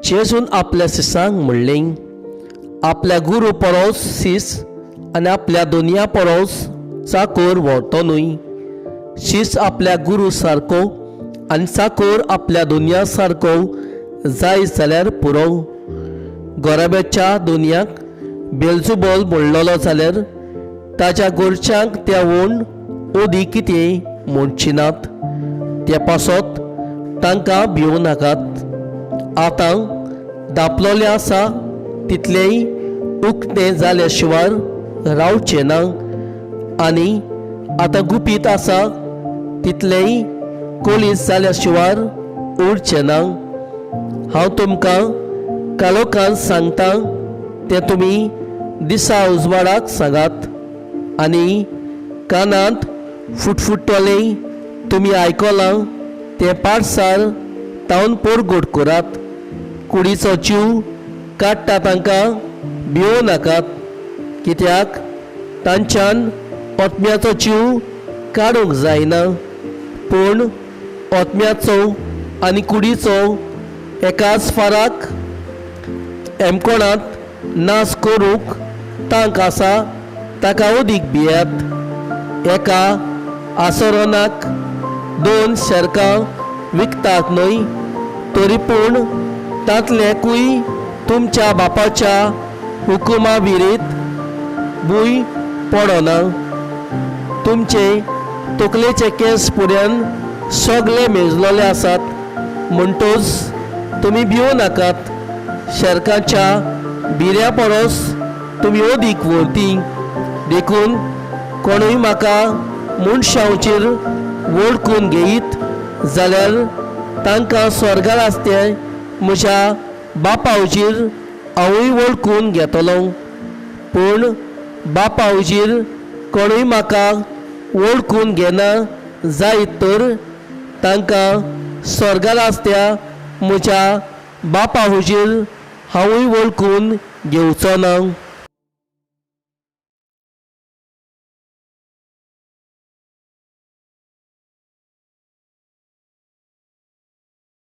जेजून आपल्या शिसांक म्हणलें, आपल्या गुरू परोस शीस आनी आपल्या दोनया परोस चाकोर व्हरतो न्हय. शीस आपल्या गुरू सारको आनी चाकोर आपल्या दोनया सारको जाय जाल्यार पुरो. गोराब्याच्या दोनयाक बेलजुबोल म्हणलेलो जाल्यार ताच्या गोरच्यांक त्या वण ओदी कितें म्हणची नात. ते पासत तांकां भिवं नाकात. आतां दापलोलें आसा तितलेंय उक्तें जाल्या शिवाय रावचें ना आनी आतां गुपीत आसा तितलेंय कोळीस जाल्या शिवाय उरचें ना. हांव तुमकां कालोखान सांगता तें तुमी दिसा उजवाडाक सांगात आनी कानांत फुटफुट्टलें तुमी आयकलां तें पाडसार तावन पोरगोट करात. कुडीचो जीव काडटा तांकां भिवं नाकात, कित्याक तांच्यान ओतम्याचो जीव काडूंक जायना, पूण ओतम्याचो आनी कुडीचो एकाच फाराक एमकोणांत नाश करूंक तांक आसा ताका अदीक भियात. एका आसरोनाक दोन शेरकां विकतात न्हय, तरी पूण तांतलें एकूय तुमच्या बापाच्या हुकुमा विरीत भूंय पडना. तुमचे तकलेचे केंस पुऱ्यान सगळे मेजलेले आसात, म्हणटोच तुमी भिवं नाकात. शेरकाच्या भिऱ्या परस तुमी अदीक व्हरती. देखून कोणूय म्हाका मनशांचेर वळखून घेयत जाल्यार तांकां स्वर्गार आसते म्हज्या बापावचेर हांवूय वळखून घेतलो. पूण बापावचेर कोणूय म्हाका वळखून घेना जायत तर तांकां स्वर्गार आसत्या म्हज्या बापा हुजीर हांवूय वळखून घेवचो ना.